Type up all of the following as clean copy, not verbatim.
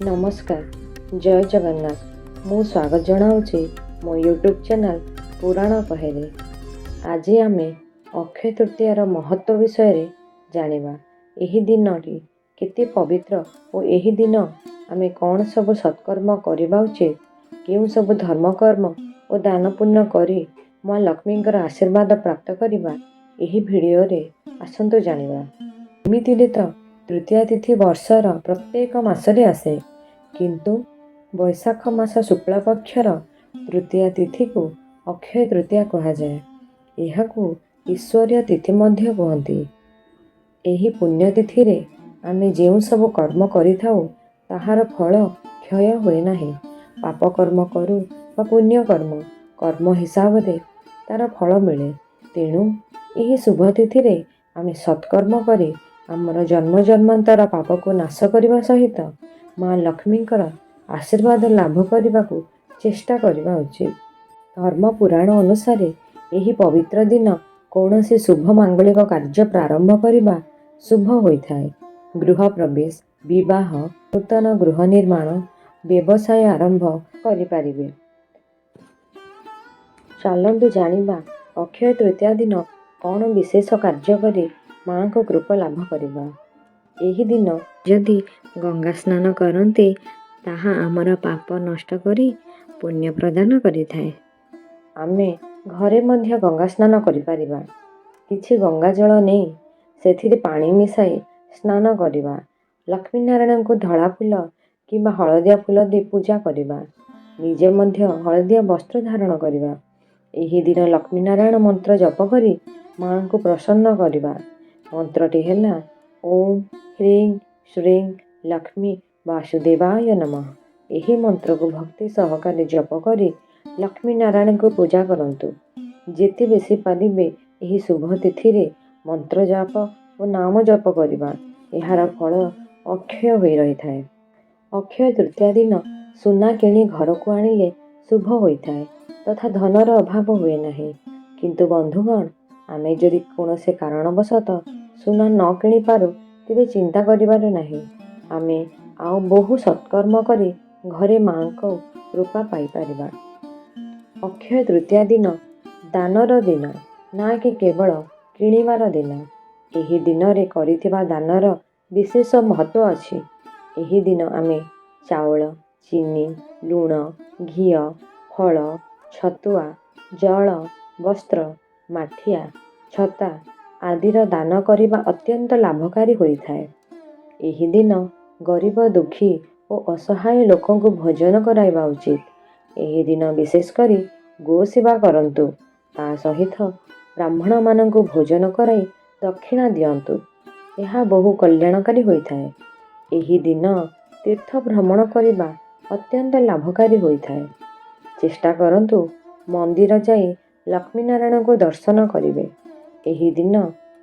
ନମସ୍କାର, ଜୟ ଜଗନ୍ନାଥ। ମୁଁ ସ୍ୱାଗତ ଜଣାଉଛି ମୋ ୟୁଟ୍ୟୁବ୍ ଚ୍ୟାନେଲ୍ ପୁରାଣ କହେରେ। ଆଜି ଆମେ ଅକ୍ଷୟ ତୃତୀୟାର ମହତ୍ତ୍ୱ ବିଷୟରେ ଜାଣିବା। ଏହି ଦିନଟି କେତେ ପବିତ୍ର ଓ ଏହି ଦିନ ଆମେ କ'ଣ ସବୁ ସତ୍କର୍ମ କରିବା ଉଚିତ, କେଉଁ ସବୁ ଧର୍ମକର୍ମ ଓ ଦାନ ପୁଣ୍ୟ କରି ମା ଲକ୍ଷ୍ମୀଙ୍କର ଆଶୀର୍ବାଦ ପ୍ରାପ୍ତ କରିବା, ଏହି ଭିଡ଼ିଓରେ ଆସନ୍ତୁ ଜାଣିବା। ଏମିତିରେ ତ ତୃତୀୟା ତିଥି ବର୍ଷର ପ୍ରତ୍ୟେକ ମାସରେ ଆସେ, କିନ୍ତୁ ବୈଶାଖ ମାସ ଶୁକ୍ଳପକ୍ଷର ତୃତୀୟା ତିଥିକୁ ଅକ୍ଷୟ ତୃତୀୟା କୁହାଯାଏ। ଏହାକୁ ଈଶ୍ୱରୀୟ ତିଥି ମଧ୍ୟ କୁହନ୍ତି। ଏହି ପୁଣ୍ୟତିଥିରେ ଆମେ ଯେଉଁ ସବୁ କର୍ମ କରିଥାଉ, ତାହାର ଫଳ କ୍ଷୟ ହୁଏ ନାହିଁ। ପାପ କର୍ମ କରୁ ବା ପୁଣ୍ୟ କର୍ମ, କର୍ମ ହିସାବରେ ତାର ଫଳ ମିଳେ। ତେଣୁ ଏହି ଶୁଭ ତିଥିରେ ଆମେ ସତ୍କର୍ମ କରି ଆମର ଜନ୍ମ ଜନ୍ମାନ୍ତର ପାପକୁ ନାଶ କରିବା ସହିତ ମା ଲକ୍ଷ୍ମୀଙ୍କର ଆଶୀର୍ବାଦ ଲାଭ କରିବାକୁ ଚେଷ୍ଟା କରିବା ଉଚିତ। ଧର୍ମ ପୁରାଣ ଅନୁସାରେ ଏହି ପବିତ୍ର ଦିନ କୌଣସି ଶୁଭ ମାଙ୍ଗଳିକ କାର୍ଯ୍ୟ ପ୍ରାରମ୍ଭ କରିବା ଶୁଭ ହୋଇଥାଏ। ଗୃହ ପ୍ରବେଶ, ବିବାହ, ନୂତନ ଗୃହ ନିର୍ମାଣ, ବ୍ୟବସାୟ ଆରମ୍ଭ କରିପାରିବେ। ଚାଲନ୍ତୁ ଜାଣିବା, ଅକ୍ଷୟ ତୃତୀୟା ଦିନ କ'ଣ ବିଶେଷ କାର୍ଯ୍ୟ କରି ମାଙ୍କ କୃପା ଲାଭ କରିବା। ଏହି ଦିନ ଯଦି ଗଙ୍ଗା ସ୍ନାନ କରନ୍ତି, ତାହା ଆମର ପାପ ନଷ୍ଟ କରି ପୁଣ୍ୟ ପ୍ରଦାନ କରିଥାଏ। ଆମେ ଘରେ ମଧ୍ୟ ଗଙ୍ଗା ସ୍ନାନ କରିପାରିବା। କିଛି ଗଙ୍ଗା ଜଳ ନେଇ ସେଥିରେ ପାଣି ମିଶାଇ ସ୍ନାନ କରିବା। ଲକ୍ଷ୍ମୀନାରାୟଣଙ୍କୁ ଧଳା ଫୁଲ କିମ୍ବା ହଳଦିଆ ଫୁଲ ଦେଇ ପୂଜା କରିବା। ନିଜେ ମଧ୍ୟ ହଳଦିଆ ବସ୍ତ୍ର ଧାରଣ କରିବା। ଏହି ଦିନ ଲକ୍ଷ୍ମୀନାରାୟଣ ମନ୍ତ୍ର ଜପ କରି ମାଙ୍କୁ ପ୍ରସନ୍ନ କରିବା। ମନ୍ତ୍ରଟି ହେଲା ଓଁ ହ୍ରୀଂ ଶ୍ରୀଂ ଲକ୍ଷ୍ମୀ ବାସୁଦେବାୟ ନମଃ। ଏହି ମନ୍ତ୍ରକୁ ଭକ୍ତି ସହକାରେ ଜପ କରି ଲକ୍ଷ୍ମୀ ନାରାୟଣଙ୍କୁ ପୂଜା କରନ୍ତୁ। ଯେତେ ବେଶୀ ପାରିବେ ଏହି ଶୁଭ ତିଥିରେ ମନ୍ତ୍ର ଜାପ ଓ ନାମ ଜପ କରିବା, ଏହାର ଫଳ ଅକ୍ଷୟ ହୋଇ ରହିଥାଏ। ଅକ୍ଷୟ ତୃତୀୟା ଦିନ ସୁନା କିଣି ଘରକୁ ଆଣିଲେ ଶୁଭ ହୋଇଥାଏ ତଥା ଧନର ଅଭାବ ହୁଏ ନାହିଁ। କିନ୍ତୁ ବନ୍ଧୁଗଣ, ଆମେ ଯଦି କୌଣସି କାରଣବଶତଃ ସୁନା ନ କିଣିପାରୁ, ତେବେ ଚିନ୍ତା କରିବାର ନାହିଁ। ଆମେ ଆଉ ବହୁ ସତ୍କର୍ମ କରି ଘରେ ମାଙ୍କ କୃପା ପାଇପାରିବା। ଅକ୍ଷୟ ତୃତୀୟା ଦିନ ଦାନର ଦିନ, ନା କି କେବଳ କିଣିବାର ଦିନ। ଏହି ଦିନରେ କରିଥିବା ଦାନର ବିଶେଷ ମହତ୍ତ୍ୱ ଅଛି। ଏହି ଦିନ ଆମେ ଚାଉଳ, ଚିନି, ଲୁଣ, ଘିଅ, ଫଳ, ଛତୁଆ, ଜଳ, ବସ୍ତ୍ର, ମାଠିଆ, ଛତା ଆଦିର ଦାନ କରିବା ଅତ୍ୟନ୍ତ ଲାଭକାରୀ ହୋଇଥାଏ। ଏହି ଦିନ ଗରିବ, ଦୁଃଖୀ ଓ ଅସହାୟ ଲୋକଙ୍କୁ ଭୋଜନ କରାଇବା ଉଚିତ। ଏହି ଦିନ ବିଶେଷ କରି ଗୋ ସେବା କରନ୍ତୁ। ତା ସହିତ ବ୍ରାହ୍ମଣମାନଙ୍କୁ ଭୋଜନ କରାଇ ଦକ୍ଷିଣା ଦିଅନ୍ତୁ। ଏହା ବହୁ କଲ୍ୟାଣକାରୀ ହୋଇଥାଏ। ଏହି ଦିନ ତୀର୍ଥ ଭ୍ରମଣ କରିବା ଅତ୍ୟନ୍ତ ଲାଭକାରୀ ହୋଇଥାଏ। ଚେଷ୍ଟା କରନ୍ତୁ ମନ୍ଦିର ଯାଇ ଲକ୍ଷ୍ମୀନାରାୟଣଙ୍କୁ ଦର୍ଶନ କରିବେ। ଏହି ଦିନ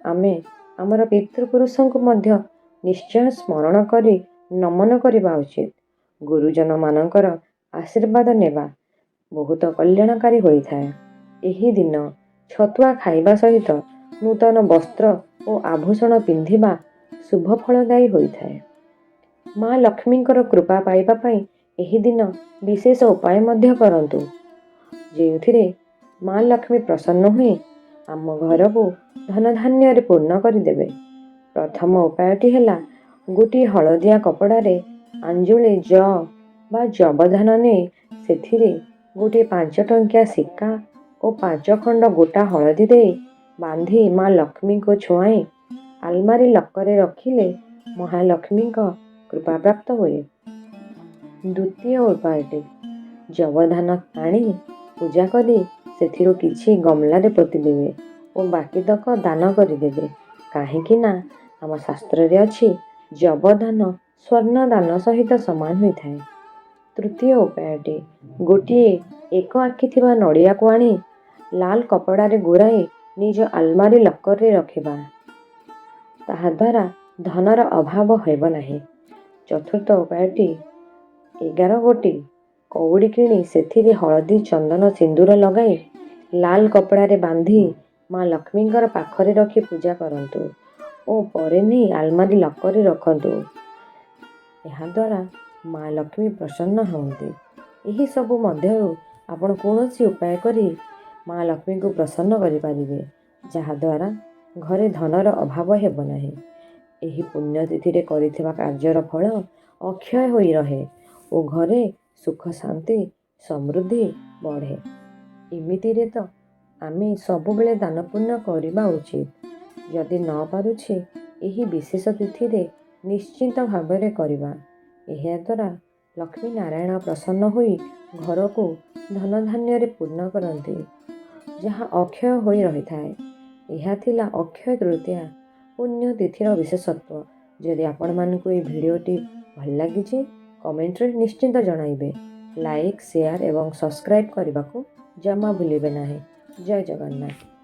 ଆମେ ଆମର ପିତୃପୁରୁଷଙ୍କୁ ମଧ୍ୟ ନିଶ୍ଚୟ ସ୍ମରଣ କରି ନମନ କରିବା ଉଚିତ। ଗୁରୁଜନମାନଙ୍କର ଆଶୀର୍ବାଦ ନେବା ବହୁତ କଲ୍ୟାଣକାରୀ ହୋଇଥାଏ। ଏହି ଦିନ ଛତୁଆ ଖାଇବା ସହିତ ନୂତନ ବସ୍ତ୍ର ଓ ଆଭୂଷଣ ପିନ୍ଧିବା ଶୁଭ ଫଳଦାୟୀ ହୋଇଥାଏ। ମା ଲକ୍ଷ୍ମୀଙ୍କର କୃପା ପାଇବା ପାଇଁ ଏହି ଦିନ ବିଶେଷ ଉପାୟ ମଧ୍ୟ କରନ୍ତୁ, ଯେଉଁଥିରେ ମା ଲକ୍ଷ୍ମୀ ପ୍ରସନ୍ନ ହୋଇ ଆମ ଘରକୁ ଧନଧାନ୍ୟରେ ପୂର୍ଣ୍ଣ କରିଦେବେ। ପ୍ରଥମ ଉପାୟଟି ହେଲା, ଗୋଟିଏ ହଳଦିଆ କପଡ଼ାରେ ଆଞ୍ଜୁଳି ଯଅ ବା ଯବଧାନ ନେଇ ସେଥିରେ ଗୋଟିଏ 5 ଟଙ୍କିଆ ସିକ୍କା ଓ ପାଞ୍ଚ ଖଣ୍ଡ ଗୋଟା ହଳଦୀ ଦେଇ ବାନ୍ଧି ମା ଲକ୍ଷ୍ମୀଙ୍କୁ ଛୁଆଇଁ ଆଲମାରି ଲକରରେ ରଖିଲେ ମହାଲକ୍ଷ୍ମୀଙ୍କ କୃପା ପ୍ରାପ୍ତ ହୁଏ। ଦ୍ୱିତୀୟ ଉପାୟଟି, ଯବଧାନ ଆଣି ପୂଜା କରି ସେଥିରୁ କିଛି ଗମଲାରେ ପୋତିଦେବେ ଓ ବାକିତକ ଦାନ କରିଦେବେ। କାହିଁକି ନା ଆମ ଶାସ୍ତ୍ରରେ ଅଛି, ଯବଧାନ ସ୍ୱର୍ଣ୍ଣ ଦାନ ସହିତ ସମାନ ହୋଇଥାଏ। ତୃତୀୟ ଉପାୟଟି, ଗୋଟିଏ ଏକ ଆଖି ଥିବା ନଡ଼ିଆକୁ ଆଣି ଲାଲ କପଡ଼ାରେ ଗୁଡ଼ାଇ ନିଜ ଆଲମାରି ଲକରରେ ରଖିବା। ତାହାଦ୍ୱାରା ଧନର ଅଭାବ ହେବ ନାହିଁ। ଚତୁର୍ଥ ଉପାୟଟି, 11 ଗୋଟି କଉଡ଼ି କିଣି ସେଥିରେ ହଳଦୀ, ଚନ୍ଦନ, ସିନ୍ଦୁର ଲଗାଇ ଲାଲ କପଡ଼ାରେ ବାନ୍ଧି ମା ଲକ୍ଷ୍ମୀଙ୍କର ପାଖରେ ରଖି ପୂଜା କରନ୍ତୁ ଓ ପରେ ନେଇ ଆଲମାରି ଲକରରେ ରଖନ୍ତୁ। ଏହାଦ୍ୱାରା ମା ଲକ୍ଷ୍ମୀ ପ୍ରସନ୍ନ ହୁଅନ୍ତି। ଏହିସବୁ ମଧ୍ୟରୁ ଆପଣ କୌଣସି ଉପାୟ କରି ମା ଲକ୍ଷ୍ମୀଙ୍କୁ ପ୍ରସନ୍ନ କରିପାରିବେ, ଯାହାଦ୍ୱାରା ଘରେ ଧନର ଅଭାବ ହେବ ନାହିଁ। ଏହି ପୁଣ୍ୟତିଥିରେ କରିଥିବା କାର୍ଯ୍ୟର ଫଳ ଅକ୍ଷୟ ହୋଇ ରହେ ଓ ଘରେ ସୁଖ, ଶାନ୍ତି, ସମୃଦ୍ଧି ବଢ଼େ। ଏମିତିରେ ତ ଆମେ ସବୁବେଳେ ଦାନ ପୁଣ୍ୟ କରିବା ଉଚିତ। ଯଦି ନ ପାରୁଛେ, ଏହି ବିଶେଷ ତିଥିରେ ନିଶ୍ଚିତ ଭାବରେ କରିବା। ଏହାଦ୍ୱାରା ଲକ୍ଷ୍ମୀ ନାରାୟଣ ପ୍ରସନ୍ନ ହୋଇ ଘରକୁ ଧନଧାନ୍ୟରେ ପୂର୍ଣ୍ଣ କରନ୍ତି, ଯାହା ଅକ୍ଷୟ ହୋଇ ରହିଥାଏ। ଏହା ଥିଲା ଅକ୍ଷୟ ତୃତୀୟା ପୁଣ୍ୟ ତିଥିର ବିଶେଷତ୍ୱ। ଯଦି ଆପଣମାନଙ୍କୁ ଏହି ଭିଡ଼ିଓଟି ଭଲ ଲାଗିଛି, କମେଣ୍ଟରେ ନିଶ୍ଚିତ ଜଣାଇବେ। ଲାଇକ୍, ସେୟାର ଏବଂ ସବସ୍କ୍ରାଇବ୍ କରିବାକୁ ଜମା ଭୁଲିବେ ନାହିଁ। ଜୟ ଜଗନ୍ନାଥ।